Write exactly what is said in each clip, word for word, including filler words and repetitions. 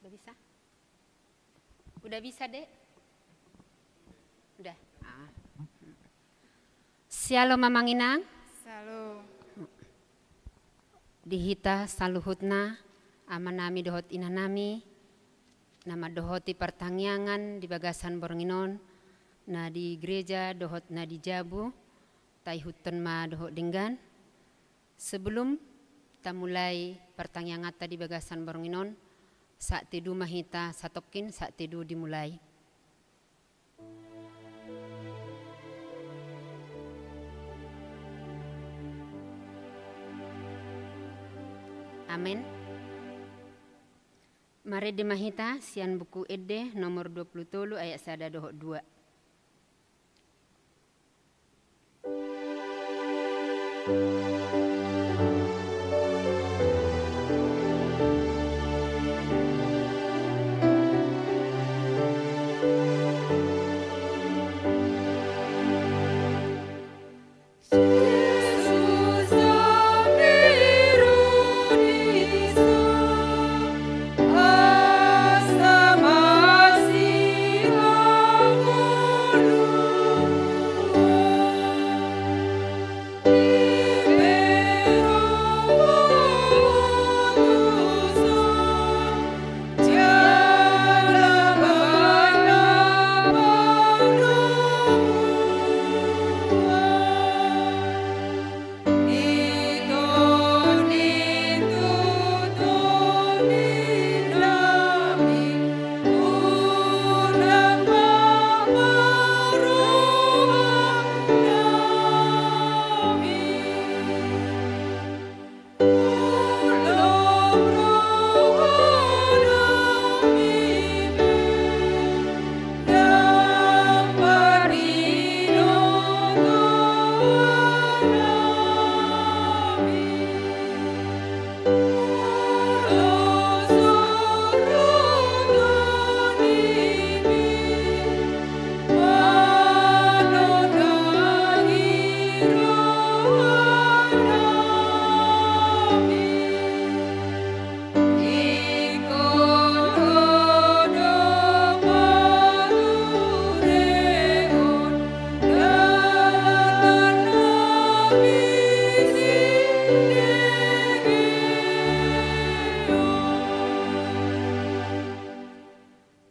Udah bisa? Udah bisa, Dek? Udah. Ah. Syalom, Amang Inang. Syalom. Di hita saluhutna, amanami dohot inanami, na mandohoti partangiangan di bagasan borngin on, na di gereja dohot na di jabu, taihuthon ma dohot denggan. Sebelum tamulai partangianganta di bagasan borngin on, saat teduh ma hita satongkin, saat teduh dimulai. Amen. Marende ma hita sian Buku Ende nomor dua pulu tolu ayat sada dohot dua.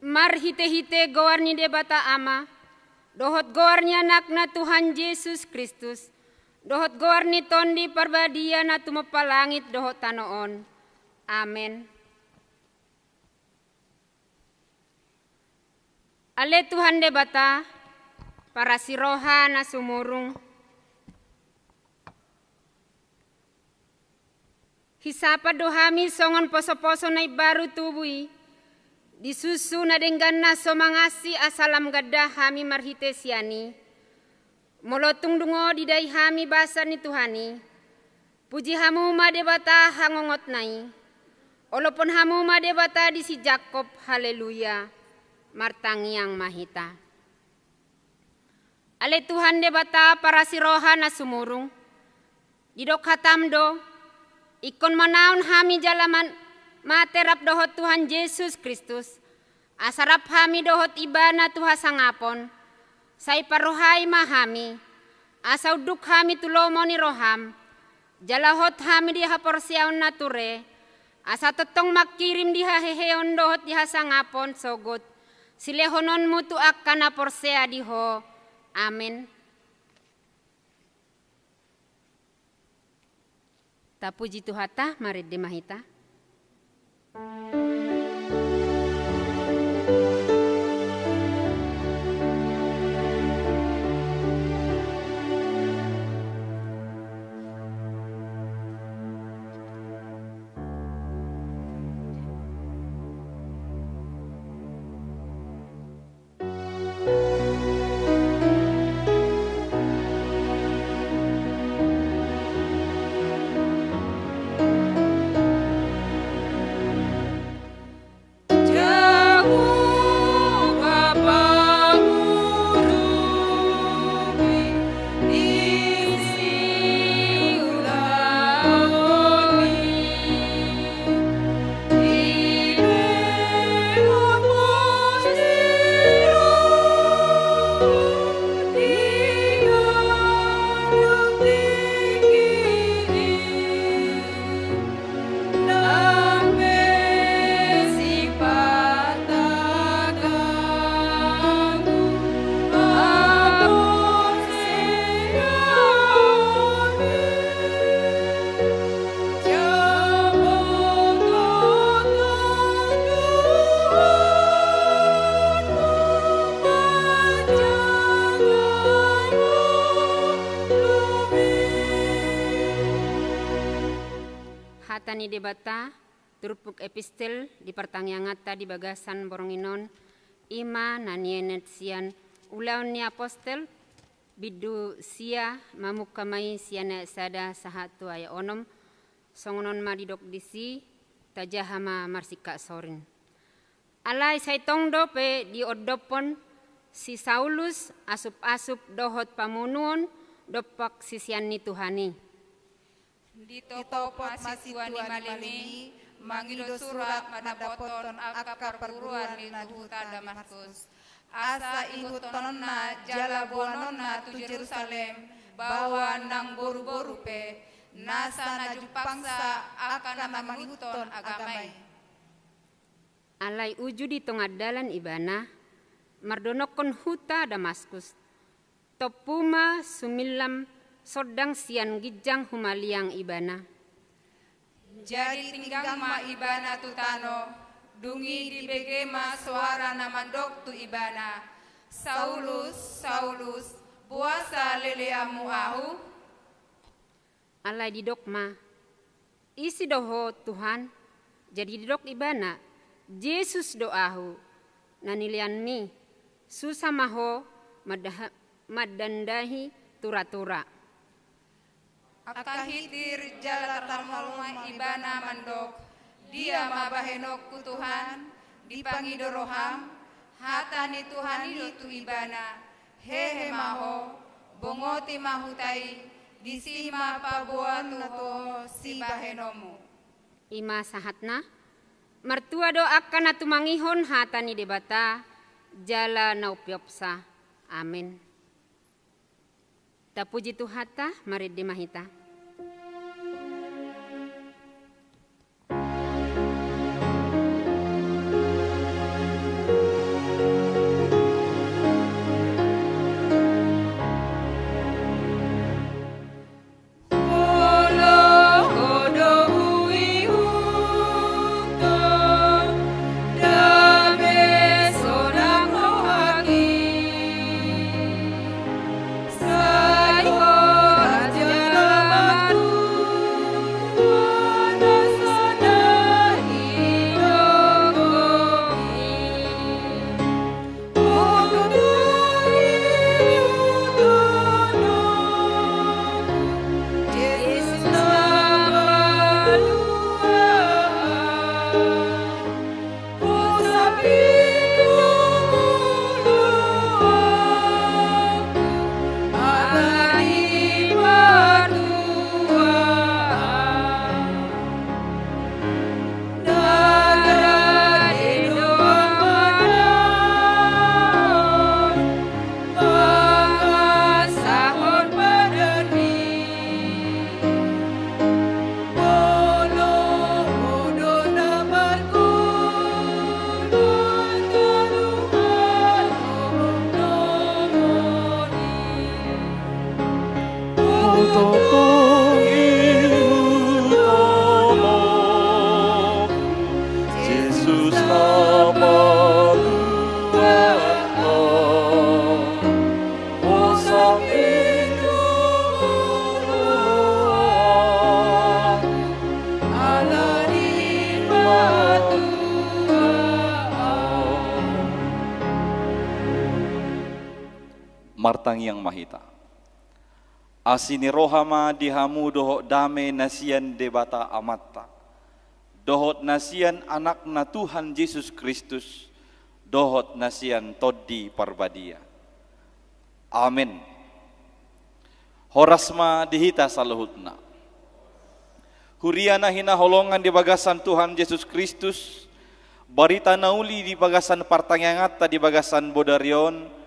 Marhitehite goar ni Debata Ama, dohot goar ni Anakna Tuhan Jesus Kristus, dohot goar ni Tondi Parbadia na tumompa langit dohot tano on. Amen. Ale Tuhan Debata, parasi roha na sumurung. Hisapa do hami songon posoposo na imbaru tubu i, di susu na denggan na so mangansi asa lam ganda hami marhite sian i. Molo tung dung didai hami basa ni Tuhan i, puji hamu ma Debata hangongotna i. Olopon hamu ma Debata di si Jakob, haleluya. Martangiang ma hita. Ale Tuhan Debata parasi roha na sumurung, didok hatam do, ingkon manaon hami jala man-, mate rap dohot Tuhan Jesus Kristus, asa rap hami dohot Ibana tu hasangapon, sai parrohai ma hami, asa unduk hami tu lomo ni roham, jala hot hami di haporseaon na ture, asa tongtong mangkirim di haheheon dohot di hasangapon sogot silehononmu tu angka na porsea di Ho. Amen. Tapuji Tuhanta, marende ma hita. Hata ni Debata, turpuk epistel di partangianganta di bagasan borngin on, i ma na nienet sian Ulaon ni Apostel, bindu sia, mamungka ma i sian ayat sada sahat tu ayat onom, songon on ma didok disi, tajaha ma marsingkat sorin. Alai sai tong dope diondophon si Saulus asup-asup dohot pamunuon dompak sisean ni Tuhan i. Ditopot ma sintua ni malim i mangido surat mandapothon angka parguruan i tu huta Damaskus, asa ihuthononna jala boanonna tu Jerusalem, bahwa nang boru-boru pe, nasa na jumpangsa angka na mangihuthon agama i. Alai uju di tonga dalan ibana, mardonokkon huta Damaskus, tompu ma sumillam sondang sian ginjang humaliang ibana. Jadi tinggang ma ibana tu tano, dung i dibege ma soara na mandok tu ibana, "Saulus, Saulus, boasa leleanmu ahu?" Alai didok ma, "Ise do ho, Tuhan?" Jadi didok ibana, "Jesus do ahu, na nileanmi, susa ma ho mandaha-, mandandahi tura-tura." Angka hitir jala tarmolmol ma ibana mandok, "Dia ma bahenonku, Tuhan? Dipangido roham?" Hata ni Tuhan i do tu ibana, "Hehe ma ho, bongoti ma huta i, disi ma paboa tu ho sibahenonmu." I ma sahatna. Martua do angka na tumangihon hata ni Debata, jala na umpeopsa. Amen. Tapuji Tuhanta, marende ma hita. Martangiang ma hita. Asi ni roha ma di hamu dohot dame na sian Debata Amanta, dohot na sian Anakna Tuhan Jesus Kristus, dohot na sian Tondi Parbadia. Amen. Horas ma di hita saluhutna. Huria na hinaholongan di bagasan Tuhan Jesus Kristus, barita na uli di bagasan partangianganta di bagasan bodari on,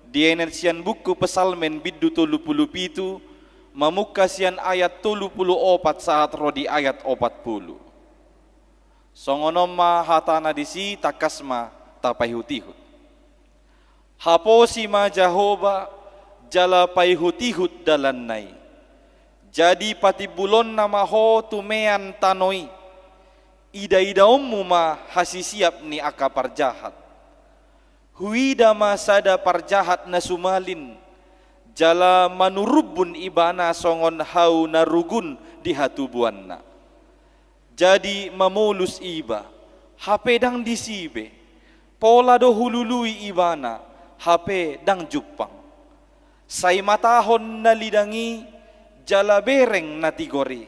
dienet sian buku Psalmen bindu tolu pulu pitu, mamungka sian ayat tolu pulu opat sahat ro di ayat opat pulu. Songon on ma hatana disi, tangkas ma tapaihut-ihut. Haposi ma Jahowa, jala paihut-ihut dalanna i. Jadi patimbulonna ma ho tumean tano i. Ida-idaonmu ma hasisiap ni angka parjahat. Huida ma sada parjahat na sumalin, jala manurumbun ibana songon hau na rugun di hatubuanna. Jadi mamolus iba, hape ndang disi be. Pola do hulului ibana, hape ndang jumpang. Sai matahon na lidang i, jala bereng na tigor i.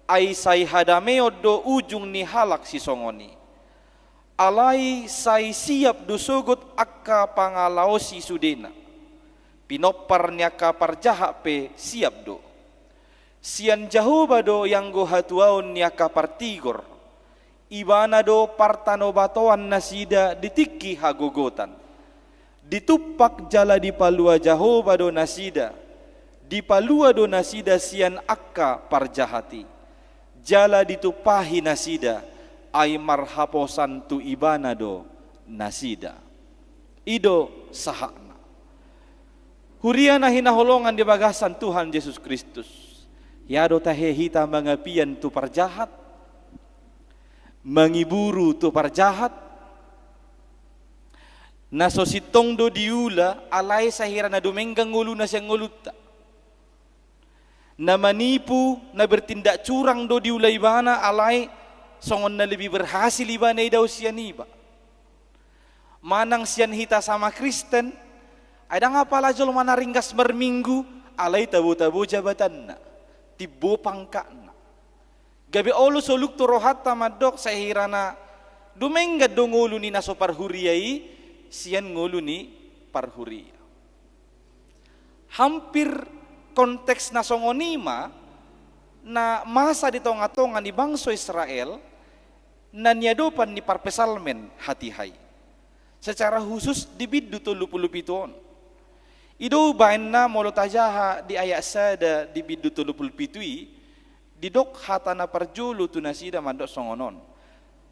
Ai sai hadameon do ujung ni halak sisongon i. Alai sai siap do sogot angka pangalaosi sudena. Pinompar ni angka parjahat pe siap do. Sian Jahowa do ianggo hatuaon ni angka partigor. Ibana do partanobatoan nasida di tingki hagogotan. Ditumpak jala dipalua Jahowa do nasida. Dipalua do nasida sian angka parjahat i. Jala ditumpahi nasida, ai marhaposan tu ibana do nasida. I do sahatna. Huria na hinaholongan di bagasan Tuhan Jesus Kristus. Ia do tahe hita mangapian tu parjahat, mangiburu tu parjahat, na so sintong do diula, alai sahira na dumenggan ngoluna sian ngolunta. Na manipu, na bertindak curang do diula ibana, alai songon na lebih berhasil ibana i dao sian iba. Manang sian hita sama Kristen, ai ndang apala jolma na ringgas marminggu, alai tabo-tabo jabatanna, timbo pangkatna. Gabe olo soluk tu rohanta mandok sahirana dumenggan do ngolu ni na so parhuria i, sian ngolu ni parhuria. Hampir konteks na songon i ma na masa di tonga-tonga ni bangso Israel, na niadopan ni parpsalmen hatiha i. Secara khusus di bindu tolu pulu pitu on. I do baenna molo tajaha di ayat sada di bindu tolu pulu pitu i, didok hata na parjolo tu nasida mandok songon on.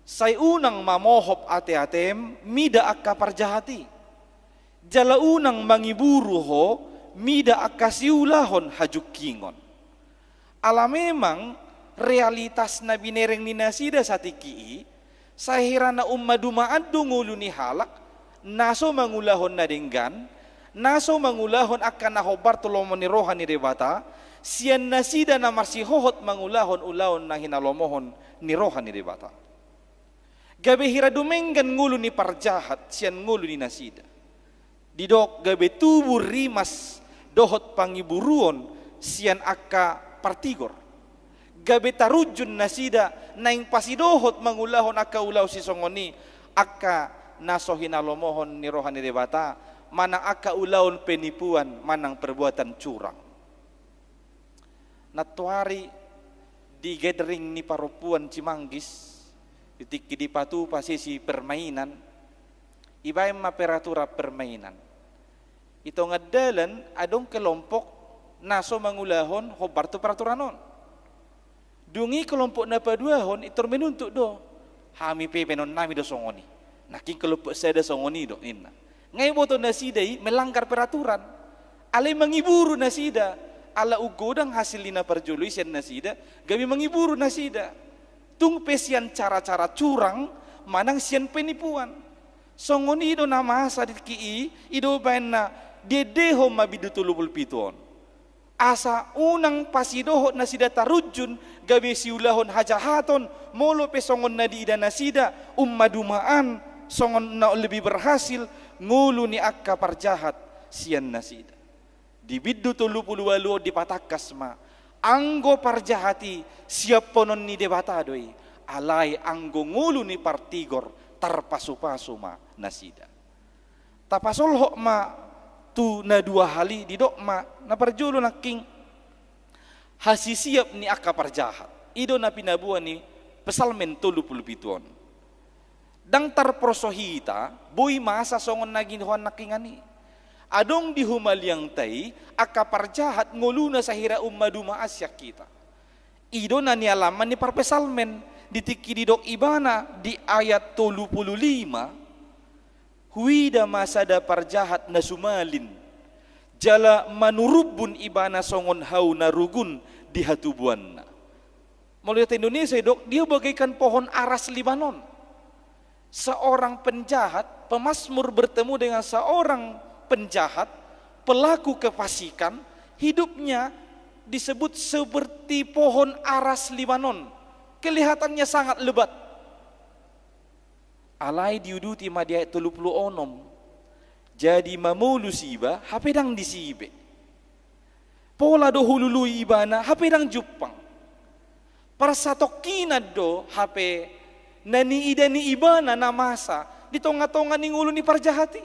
Sai unang mamohop ate-atem mida angka parjahat i. Jala unang mangiburu ho mida angka siulahon hajungkingon. Ala memang realitas na binereng ni nasida satingki i, sahirana umma dumaan do ngolu ni halak, na so mangulahon na denggan, na so mangulahon angka na hombar tu lomo ni roha ni Debata, sian nasida na marsihohot mangulahon ulaon na hinalomohon ni roha ni Debata. Gabe hira dumenggan ngolu ni parjahat sian ngolu ni nasida. Didok gabe tubu rimas dohot pangiburuon sian angka partigor. Gabe tarunjun nasida naeng pasidohot mangulahon angka ulaon sisongon i, angka na so hinalomohon ni roha ni Debata, manang angka ulaon penipuan, manang perbuatan curang. Nantoari di gathering ni parompuan Cimanggis, di tingki dipatupa sesi permainan, ibaen ma peraturan permainan. I tonga dalan adong kelompok na so mangulahon hombar tu peraturan on. Dung i kelompok na paduahon i tor menuntut do. Hami pe baenonnami do songon i. Nangkin kelompok sada songon i do ninna. Nga iboto nasida i melanggar peraturan. Alai mangiburu nasida. Ala umgodang hasil ni na parjolo i sian nasida, gabe mangiburu nasida. Tung pe sian cara-cara curang, manang sian penipuan. Songon i do na masa di tingki i, i do baenna diendehon ma bindu tolu pulu pitu on. Asa unang pasidohot nasida tarunjun gabe siulahon hajahaton, molo pe songon na diida nasida, umma dumaan, songon na lebih berhasil, ngolu ni angka parjahat sian nasida. Di bindu tolu pulu ualu on dipatangkas ma, anggo parjahat i siaphonon ni Debata do i, alai anggo ngolu ni partigor tarpasupasu ma nasida. Tapasolhot ma tu na dua hal i, didok ma na parjolo nangkin hasisiap ni angka parjahat. I do na pinaboa ni Psalmen tolu pulu pitu on. Ndang tarporso hita, boi masa songon na ginohan nangkinan i. Adong di humaliangta i, angka parjahat ngoluna sahira umma dumaan sian hita. I do na nialaman ni parpsalmen, di tingki didok ibana di ayat tolu pulu lima, huida ma sada parjahat na sumalin, jala manurumbun ibana songon hau na rugun di hatubuanna. Molo di Indonesia dok, dia bagaikan pohon aras Libanon. Seorang penjahat, pemazmur bertemu dengan seorang penjahat, pelaku kefasikan, hidupnya disebut seperti pohon aras Libanon. kelihatannya sangat lebat. Alai diuduti ma di ayat tolu pulu onom. Jadi mamolus iba, hape ndang disi be. Pola do hulului ibana, hape ndang jumpang. Parsatongkinan do hape na niida ni ibana na masa di tongatonga ni ngolu ni parjahat i.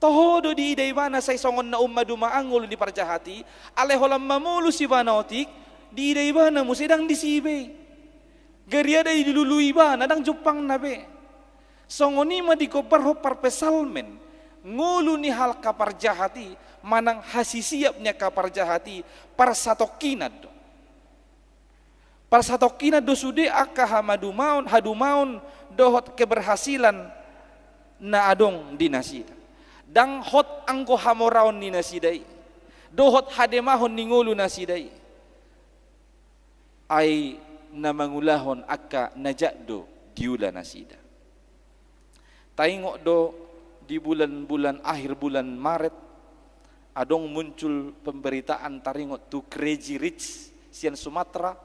Toho do diida ibana sai songon na ummaduma ngolu ni parjahat i, alai holan mamolus ibana otik, diida ibana muse ndang disi be. Gariada dilului ibana, ndang jumpangna be. Songon i ma digombarhon parpsalmen, ngolu ni halak parjahat i, manang hasisiap ni angka parjahat i, parsatongkinan do. Parsatongkinan do sude angka hamadumaon, hadumaon dohot keberhasilan na adong di nasida. Ndang hot anggo hamoraon ni nasida i, dohot hademahon ni ngolu nasida i. Ai na mangulahon angka na jat do diula nasida. Taingot do di bulan-bulan, akhir bulan Maret, adong muncul pemberitaan taringot tu Crazy Rich sian Sumatera,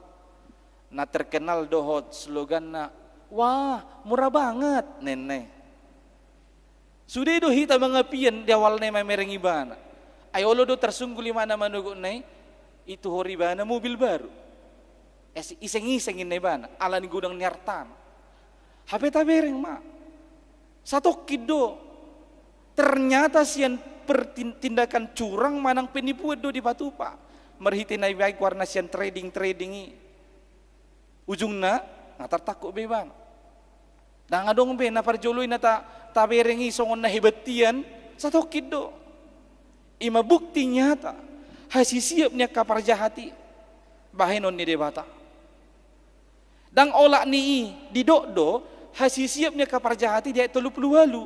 na terkenal dohot sloganna, "Wah, murah banget," ninna i. Sude do hita mangapian di awalna i mamereng ibana. Ai olo do tarsunggul imana manogot na i, ituhor ibana mobil baru. Es-, iseng-iseng ninna ibana, ala ni godang ni artana. Hape tabereng ma. Satongkin do. Ternyata sian pertin-, tindakan curang manang penipuan do dipatupa. Marhite na ibaen goarna sian trading-trading i. Ujungna, nga tartangkup be ibana. Ndang adong be na parjolo i na ta-, tabereng i songon na hebat hian, satongkin do. I ma bukti nyata, hasisiap ni angka parjahat i, bahenon ni Debata. Ndang olat ni i, didok do, hasisiap ni angka parjahat i di ayat tolu pulu ualu.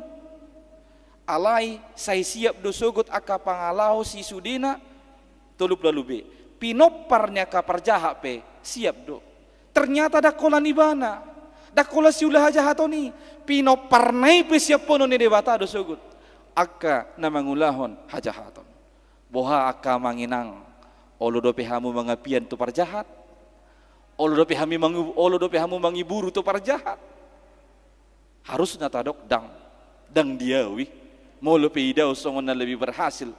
Alai, sai siap do sogot angka pangalaho sisudena, tolu pulu ualu be. Pinompar ni angka parjahat pe, siap do. Ternyata ndang holan ibana. Ndang holan siula hajahaton i. Pinomparna i pe siaphonon ni Debata do sogot. Angka na mangulahon hajahaton. Boha angka amang inang, olo dope hamu mangapian tu parjahat? Olo dope hami mangu-, olo dope hamu mangiburu tu parjahat? Harusna tadok ndang, ndang di au i. Molo pe idaon songon na lebih berhasil.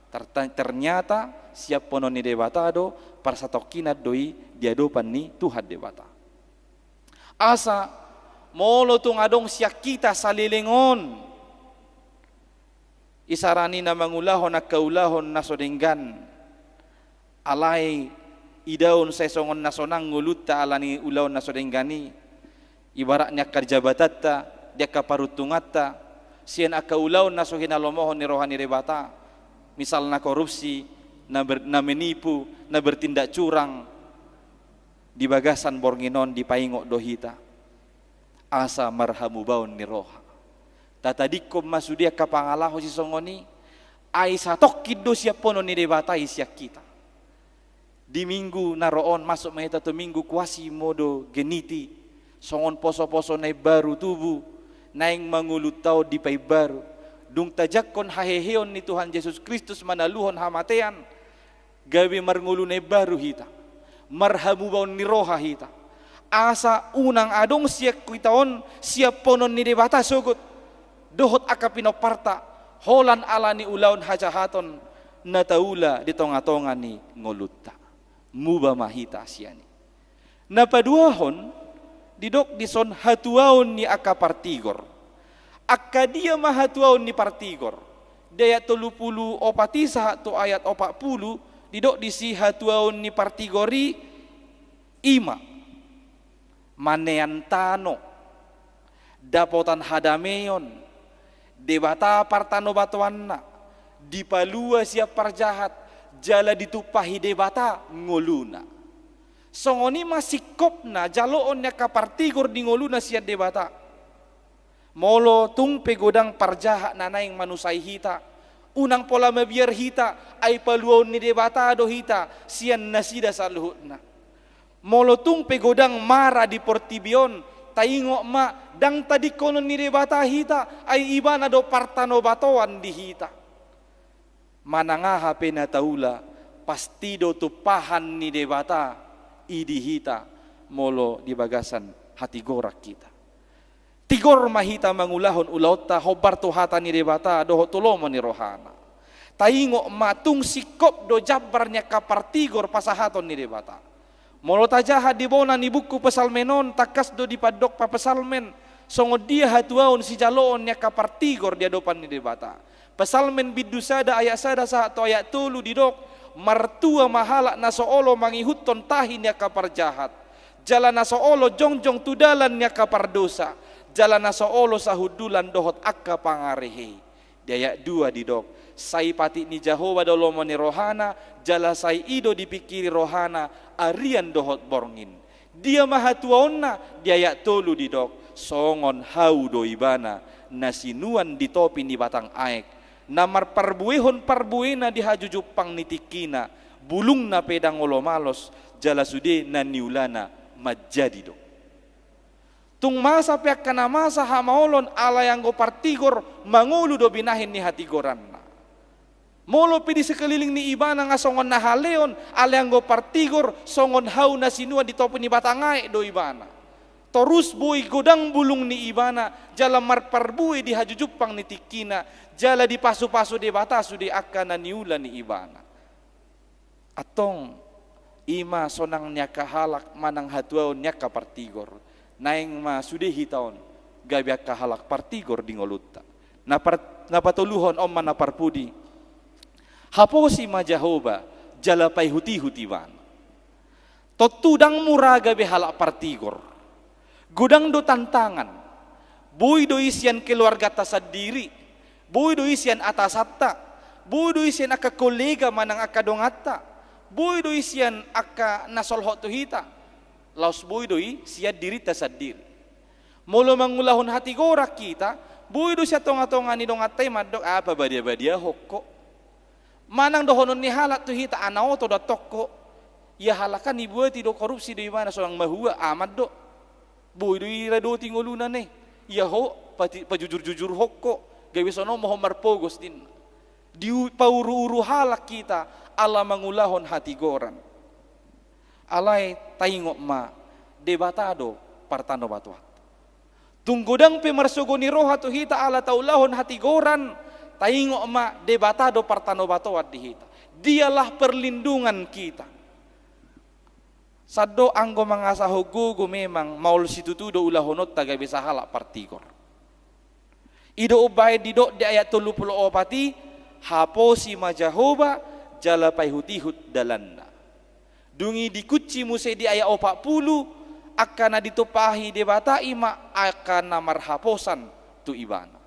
Terta-, ternyata siaphonon ni Debata do, parsatongkinan do i di adopan ni Tuhan Debata. Asa, molo tung adong sian hita saleleng on, isarana na mangulahon angka ulaon na so denggan, alai idaon sai songon na sonang ngolunta ala ni ulaon na so denggan i, ibarat ni angka jabatanta, di angka paruntunganta, sian angka ulaon na so hinalomohon ni roha ni Debata, misalna korupsi, na ber-, na menipu, na bertindak curang, di bagasan borngin on dipaingot do hita. Asa marhamubaon ni roha. Tatadingkon ma sude angka pangalaho sisongon i, ai satongkin do siaphonon ni Debata i sian hita. Di minggu na ro on masuk ma hita tu minggu Quasimodogeniti, songon poso-poso na imbaru tubu, naeng ma ngolunta on dipaimbaru. Dung tajangkon haheheon ni Tuhan Jesus Kristus manaluhon hamatean, gabe marngolu na imbaru hita, marhamubaon ni roha hita. Asa unang adong sian hita on siaphonon ni Debata sogot, dohot angka pinomparta, holan ala ni ulaon hajahaton na taula di tonga-tonga ni ngolunta. Muba ma hita sian i. Na paduahon, didok dison hatuaon ni angka partigor. Angka dia ma hatuaon ni partigor? Di ayat tolu pulu opat i sahat tu ayat opat pulu, didok disi hatuaon ni partigor i, i ma manean tano, dapotan hadameon, Debata partanobatoanna, dipalua sian parjahat, jala ditumpahi Debata ngoluna. Songon i ma singkopna jaloon ni angka partigor di ngoluna sian Debata. Molo tung pe godang parjahat na naeng manusai hita, unang pola mabiar hita, ai paluaon ni Debata do hita sian nasida saluhutna. Molo tung pe godang mara di portibi on, taingot ma, ndang tadingkonon ni Debata hita, ai Ibana do partanobatoan di hita. Manang aha pe na taula, pasti do tumpahan ni Debata i di hita, molo di bagasan hatigoran hita. Tigor ma hita mangulahon ulaonta hombar tu hata ni Debata dohot tu lomo ni rohana. Taingot ma tung singkop do jambar ni angka partigor pasahaton ni Debata. Molo tajaha di bona ni buku Psalmen on, tangkas do dipandok papesalmen songon dia hatuaon sijaloon ni angka partigor di adopan ni Debata. Psalmen bindu sada ayat sada sahat tu ayat tolu didok, martua ma halak na so olo mangihuthon tahi ni angka parjahat, jala na so olo jongjong tu dalan ni angka pardosa, jala na so olo sahundulan dohot angka pangarehe. Di ayat dua didok, sai patik ni Jahowa do lomo ni rohana, jala sai i do dipingkiri rohana arian dohot borngin. Dia ma hatuaonna? Di ayat tolu didok, songon hau do ibana na sinuan di topi ni batang aek, na marparbuehon parbuena di hajujumpang ni tingkina, bulungna pe ndang olo malos, jala sude na niulana manjadi do. Tung masa pe angka na masa hamaolon, alai anggo partigor mangolu do binahen ni hatigoranna. Molo pe di sekeliling ni ibana nga songon na haleon, alai anggo partigor songon hau na sinuan di topi ni batang aek do ibana. Torus boi godang bulung ni ibana, jala marparbue di hajujumpang ni tingkina, jala dipasupasu Debata sude angka na niula ni ibana. Antong, i ma sonang ni angka halak manang hatuaon ni angka partigor. Naeng ma sude hita on gabe angka halak partigor di ngolunta. Na par-, na patoluhon on ma na parpudi. Haposi ma Jahowa, jala paihutihut ibana. Tontu ndang mura gabe halak partigor. Godang do tantangan. Boi do i sian keluarganta sandiri, boi do i sian atasanta, boi do i sian angka kolega manang angka donganta, boi do i sian angka na solhot tu hita, laos boi do i sian dirinta sandiri. Molo mangulahon hatigoran hita, boi do sian tongatonga ni donganta i mandok, ah, pabadiabadiahon ho. Manang dohonon ni halak tu hita, ah, na oto do antong ho. Ia halak an ibuati do, korupsi do ibana, sonang mahua, aman do. Boi do iradoti ngoluna ne. Ia ho, pati-, pajujurjujurhon ho, gabe songon on ma ho marpogos ninna. Dipauruuru halak hita ala mangulahon hatigoran. Alai taingot ma, Debata do partanobatoan. Tung godang pe marsogo ni roha tu hita ala taulahon hatigoran, taingot ma, Debata do partanobatoan di hita. Dialah perlindungan kita. Sandok anggo mangasahon gogo memang maol situtu do ulahononta gabe sahalak partigor. I do umbahen didok di ayat tolu pulu opat i, haposi ma Jahowa, jala paihutihut dalanna. Dung i dikunci muse di ayat opat pulu, angka na ditumpahi Debata i ma angka na marhaposan tu ibana.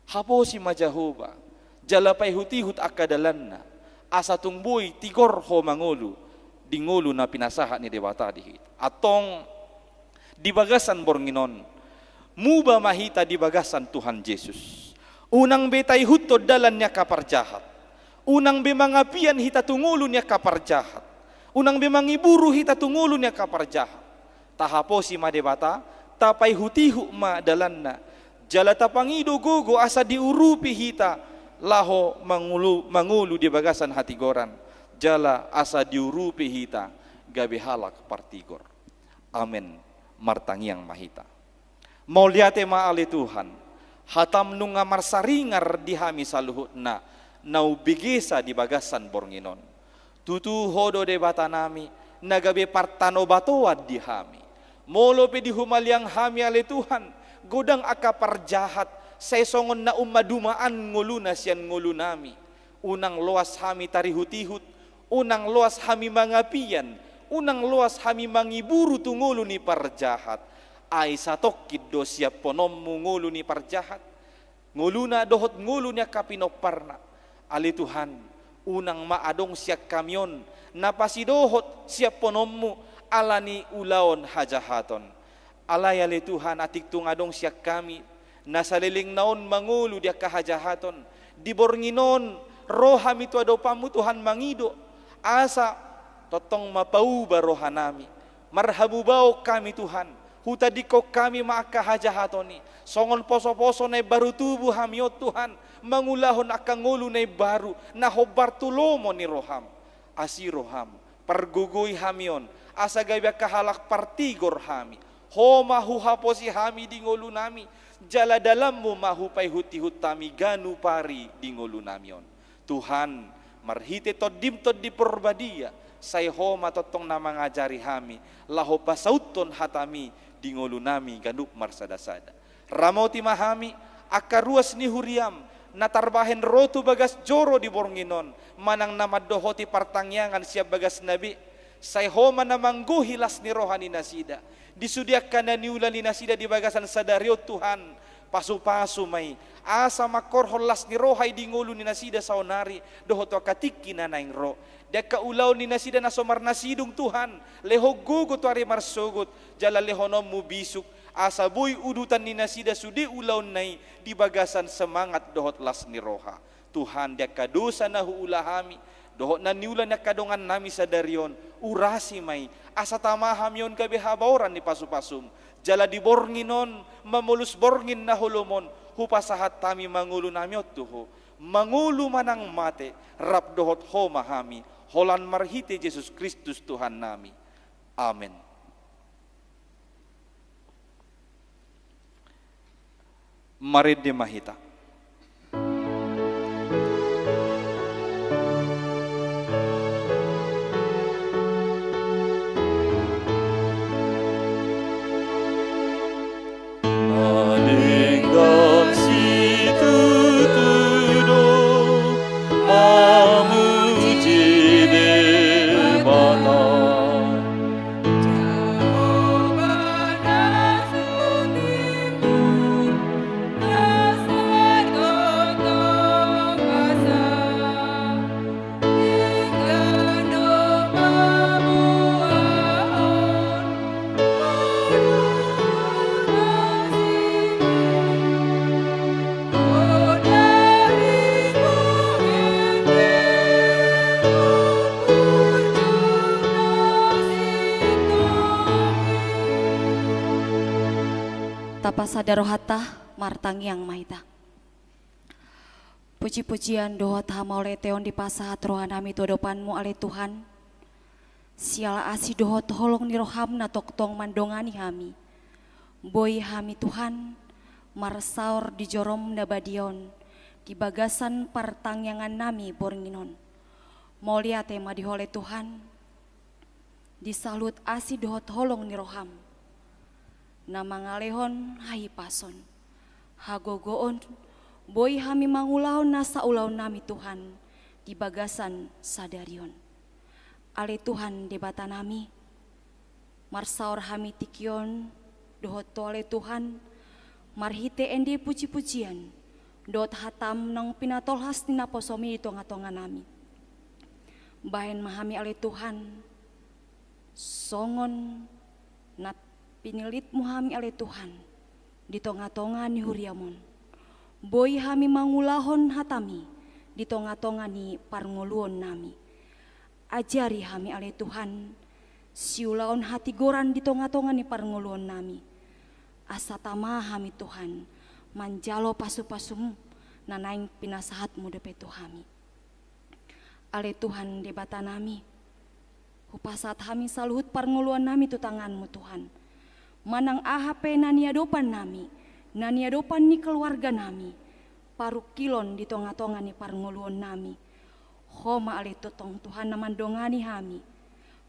Haposi ma Jahowa, jala paihutihut angka dalanna, asa tung boi tigor ho mangolu di ngolu na pinasahat ni Debata di hita. Antong, di bagasan borngin on, muba ma hita di bagasan Tuhan Jesus. Unang be taihuthon dalan ni angka parjahat. Unang be mangapian hita tu ngolu ni angka parjahat. Unang be mangiburu hita tu ngolu ni angka parjahat. Tahaposi ma Debata, tapaihutihut ma dalanna, jala tapangido gogo asa diurupi hita laho mangolu, mangolu di bagasan hatigoran, jala asa diurupi hita gabe halak partigor. Amen. Martangiang ma hita. Mauliate ma ale Tuhan, hatam nunga marsaringar di hami saluhutna na umbegesa di bagasan borngin on. Tutu ho do Debatanami, na gabe partanobatoan di hami. Molo pe di humaliang hami ale Tuhan, godang angka parjahat, sai songon na ummadumaan ngoluna sian ngolunami. Unang loas hami tarihutihut, unang loas hami mangapian, unang loas hami mangiburu tu ngolu ni parjahat. Ai satongkin do siaphononmu ngolu ni parjahat, ngoluna dohot ngolu ni angka pinomparna. Ale Tuhan, unang ma adong sian hami on na pasidohot siaphononmu ala ni ulaon hajahaton. Alai ale Tuhan, atik tung adong sian hami na salelengna on mangolu di angka hajahaton, di borngin on ro hami tu adopanmu Tuhan mangido, asa tongtong ma pauba rohanami. Marhamubaon hami Tuhan, hutadingkon hami ma angka hajahaton i, songon posoposo na imbaru tubu hami on Tuhan, mangulahon angka ngolu na imbaru, na hombar tu lomo ni roham. Asi roham, Pargogoi hami on, asa gabe angka halak partigor hami. Ho ma huhaposi hami di ngolunami, jala dalanmu ma hupaihutihut hami ganup ari di ngolunami on. Tuhan, marhite Tondim Tondi Porbadia, sai Ho ma tongtong na mangajari hami, laho pasauthon hatami di ngolunami ganup marsadasada. Ramoti ma hami, angka ruas ni huriam, na tarbahen ro tu bagas joro di borngin on, manang na mandohoti partangiangan sian bagasna be, sai Ho ma na manggohi las ni roha ni nasida. Di sude angka na niula ni nasida di bagasan sadari on Tuhan, pasupasu ma i, asa mangkorhon las ni roha i di ngolu ni nasida saonari, dohot tu angka tingki na naeng ro. Di angka ulaon ni nasida na so marnasidung Tuhan, lehon gogo tu ari marsogot, jala lehononmu bisuk, asa boi udutan ni nasida sude ulaonna i di bagasan semangat dohot las ni roha. Tuhan, di angka dosa na huula hami, dohot na niula ni angka dongannami sadari on, urasi ma i, asa tama hami on gabe habaoran ni pasupasum. Jala di borngin on, mamolus borngin na holom on, hupasahat hami ma ngolunami on tu Ho. Mangolu manang mate, rap dohot Ho ma hami, holan marhite Jesus Kristus Tuhannami. Amen. Marende ma hita. Na denggan situtu do mamuji Debata. Tapasada rohanta, martangiang ma hita. Pujipujian dohot hamauliateon dipasahat rohanami tu adopanmu, ale Tuhan. Siala asi dohot holong ni roham na tongtong mandongani hami. Boi hami, Tuhan, marsaor di jorom na badia on, di bagasan partangiangannami borngin on. Mauliate ma di Ho, ale Tuhan, di saluhut asi dohot holong ni roham, na mangalehon hahipason, hagogoon, boi hami mangulahon nasa ulaonnami, Tuhan, di bagasan sadari on. Ale Tuhan Debatanami, marsaor hami tingki on dohot Ho, ale Tuhan, marhite ende pujipujian dohot hatam naung pinatolhas ni naposomi di tongatonganami. Bahen ma hami, ale Tuhan, songon na pinillitmu hami, ale Tuhan, di tongatonga ni huriam on. Boi hami mangulahon hatami di tongatonga ni parngoluonnami. Ajari hami, ale Tuhan, siulaon hatigoran di tongatonga ni parngoluonnami. Asa tama hami, Tuhan, manjalo pasupasumu na naeng pinasahatmu dope tu hami. Ale Tuhan Debatanami, hupasahat hami saluhut parngoluonnami tu tanganmu, Tuhan. Manang aha pe na niadopannami, na niadopan ni keluarganami, parungkilon di tongatonga ni parngoluonnami. Ho ma, ale tongtong Tuhan, na mandongani hami.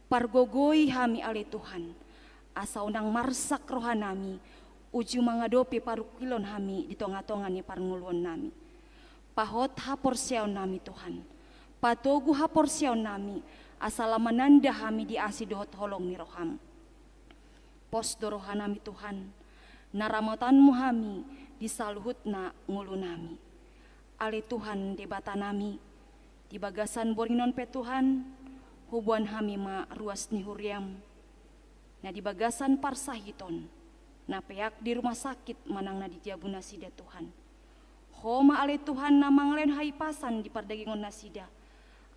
Pargogoi hami, ale Tuhan, asa unang marsak rohanami, uju mangadopi parungkilon hami di tongatonga ni parngoluonnami. Pahot haporseaonnami, Tuhan. Patogu haporseaonnami, asa lam mananda hami di asi dohot holong ni roham. Pos do rohanami, Tuhan, na ramotanmu hami di saluhutna ngolunami. Ale Tuhan Debatanami, di bagasan borngin on pe, Tuhan, huboan hami ma ruas ni huriam, na di bagasan parsahiton, na peak di rumah sakit manang na di jabu nasida, Tuhan. Ho ma, ale Tuhan, na mangalehon hahipason di pardagingon nasida.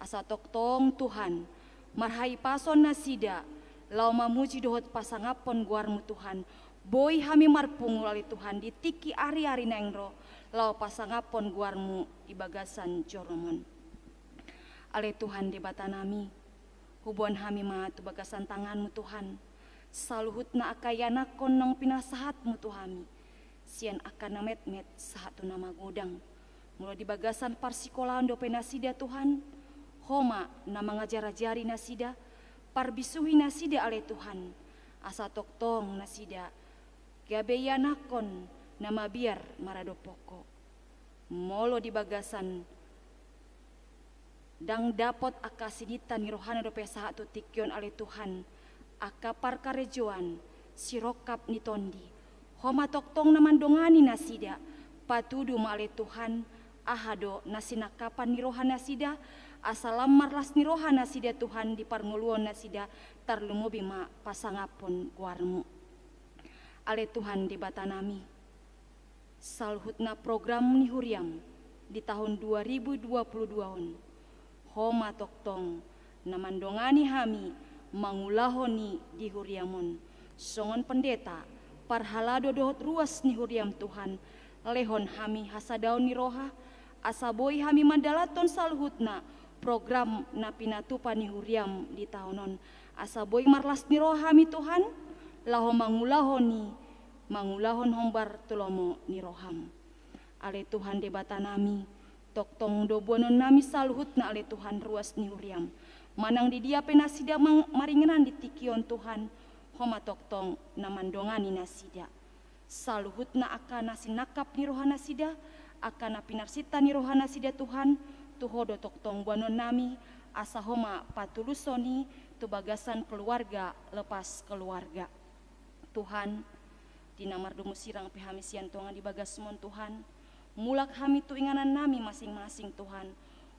Asa tongtong, Tuhan, marhahipason nasida, laho mamuji dohot pasangaphon goarmu, Tuhan. Boi hami marpungu, ale Tuhan, di tingki ariari naeng ro, laho pasangaphon goarmu di bagasan jorom on. Ale Tuhan Debatanami, Huboan hami ma tu bagasan tanganmu, Tuhan, saluhutna angka ianakhon naung pinasahatmu tu hami, sian angka na metmet sahat tu na magodang. Molo di bagasan parsikolaon dope nasida, Tuhan, Ho ma na mangajarajari nasida, parbisuhi nasida ale Tuhan, asa tongtong nasida gabe ianakhon na mabiar maradophon Ho. Molo di bagasan ndang dapot angka sininta ni rohana dope sahat tu tingki on ale Tuhan, angka parkarejoan, sirongkap ni tondi, Ho ma tongtong na mandongani nasida. Patudu ma ale Tuhan, aha do na sinangkapan ni roha nasida, asa lam marlas ni roha nasida Tuhan di parngoluon nasida, tarlumobi ma pasangaphon goarmu. Ale Tuhan Debata nami, saluhutna program ni huriam di tahun dua ribu dua puluh dua on, Ho ma tongtong na mandongani hami mangulahon i di huriam on. Songon pendeta, parhalado dohot ruas ni huriam Tuhan, lehon hami hasadaon ni roha, asa boi hami mandalanhon saluhutna program na pinatupa ni huriam di taon on, asa boi marlas ni roha hami Tuhan, laho mangulahon i, mangulahon hombar tu lomo ni roham. Ale Tuhan Debata nami, tongtong do boanon nami saluhutna ale Tuhan ruas ni huriam. Manang di dia pe nasida mang-, maringanan di tingki on Tuhan, Ho ma tongtong na mandongani nasida. Saluhutna angka na sinangkap ni roha nasida, angka na pinarsinta ni roha nasida Tuhan, tu Ho do tongtong boanon nami, asa Ho ma patuluson i tu bagasan keluarga lepas keluarga. Tuhan, di na mardomu sirang pe hami sian tonga ni bagasmon Tuhan, mulak hami tu inganan nami masing-masing Tuhan.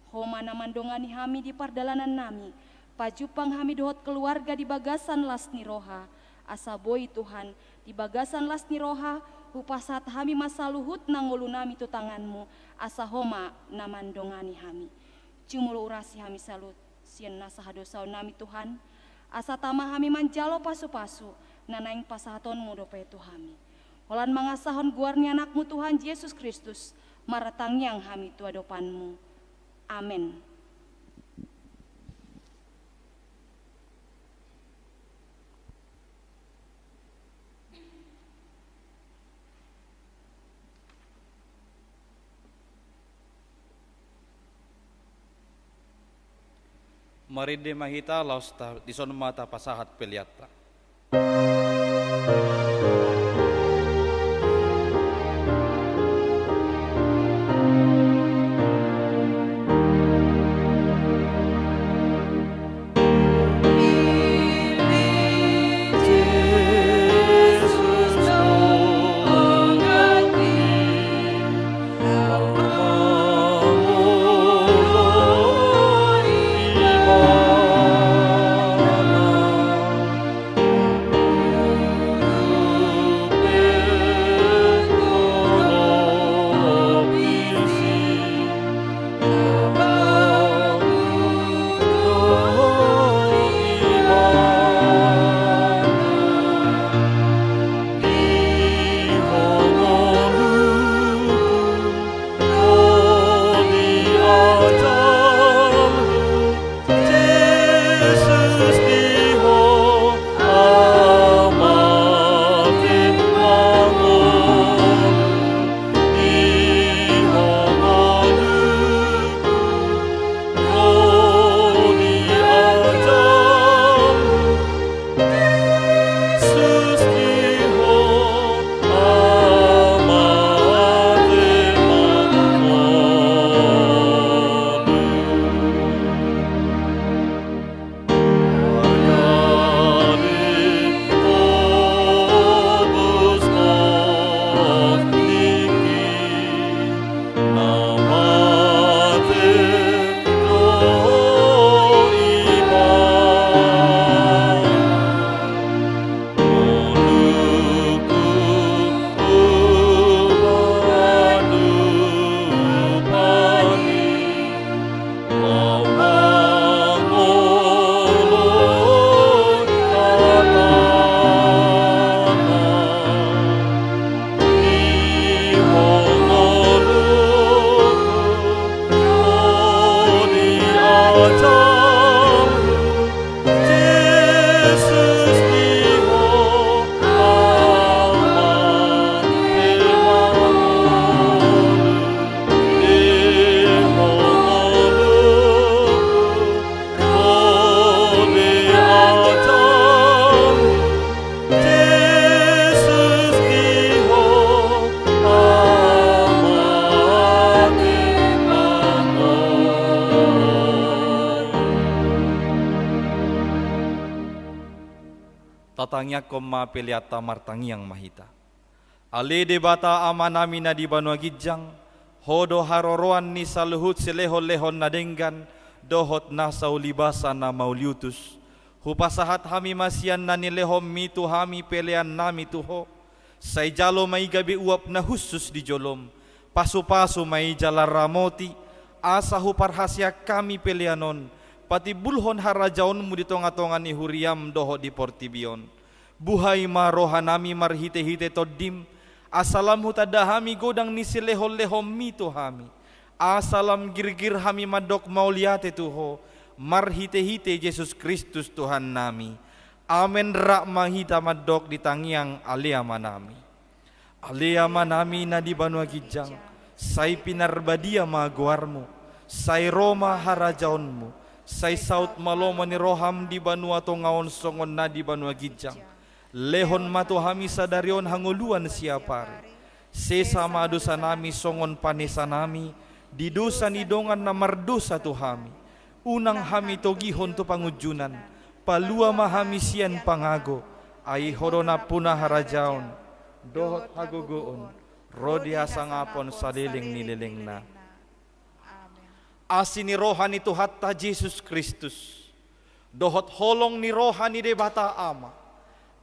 Ho ma na mandongani hami di pardalanan nami, pajumpang hami dohot keluarga di bagasan las ni roha, asa boi Tuhan, di bagasan las ni roha, hupasahat hami ma saluhutna ngolu nami tu tanganmu, asa Ho ma na mandongani hami. Jumolo urasi hami saluhut sian nasa hadosaon nami Tuhan, asa tama hami manjalo pasu-pasu na naeng pasahatonmu dope tu hami. Holan mangasahon goar ni Anakmu Tuhan Jesus Kristus, martangiang hami tu adopanmu. Amen. Marende ma hita laos ta-, dison ma tapasahat peleanta. Tatangiangkon ma peleanta, martangiang ma hita. Ale Debata Amanami na di banua ginjang, Ho do haroroan ni saluhut silehonlehon na denggan, dohot nasa ulibasa na mauliutus. Hupasahat hami ma sian na nilehonMi tu hami peleannami tu Ho. Sai jalo ma i gabe uap na hushus di joloM. Pasupasu ma i jala ramoti, asa huparhaseang hami pelean on patimbulhon harajaonMu di tongatonga ni huriaM dohot di portibi on. Buhai ma rohanami marhitehite TondiM, asa lam hutanda hami godang ni silehonlehonMi tu hami. Asa lam girgir hami mandok mauliate tu Ho, marhitehite Jesus Kristus Tuhannami. Amen. Rap ma hita mandok di tangiang Ale Amanami. Ale Amanami na di banua ginjang, sai pinarbadia ma goarMu, sai ro ma harajaonMu, sai saut ma lomo ni rohaM di banua tonga on songon na di banua ginjang. Lehon ma tu hami sadari on hangoluan siapari. Sesa ma dosanami songon panesanami di dosa ni dongan na mardosa tu hami. Unang hami togihon tu pangunjunan, palua ma hami sian pangago, ai Ho do nampuna harajaon, dohot hagogoon, ro di hasangapon saleleng ni lelengna. Amen. Asi ni roha ni Tuhanta Jesus Kristus, dohot holong ni roha ni Debata Ama,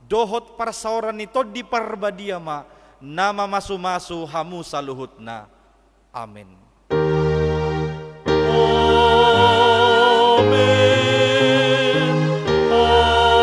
dohot parsaoran ni Tondi Parbadia ma na mamasumasu hamu saluhutna. Amen. Amen. Amen. Amen.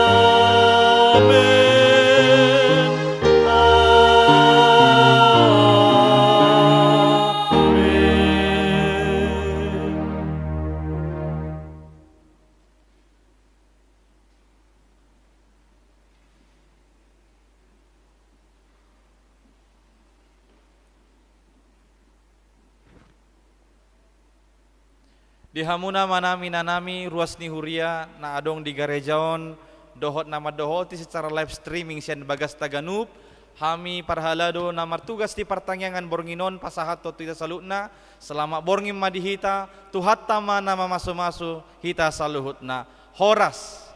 Di hamuna amanami, inanami, ruas ni huria na adong di gareja on, dohot na mandohoti secara live streaming sian bagas taganup, hami parhalado na martugas di partangiangan borngin on pasahathon tu hita saluhutna, selamat borngin ma di hita, Tuhanta ma na mamasumasu hita saluhutna. Horas.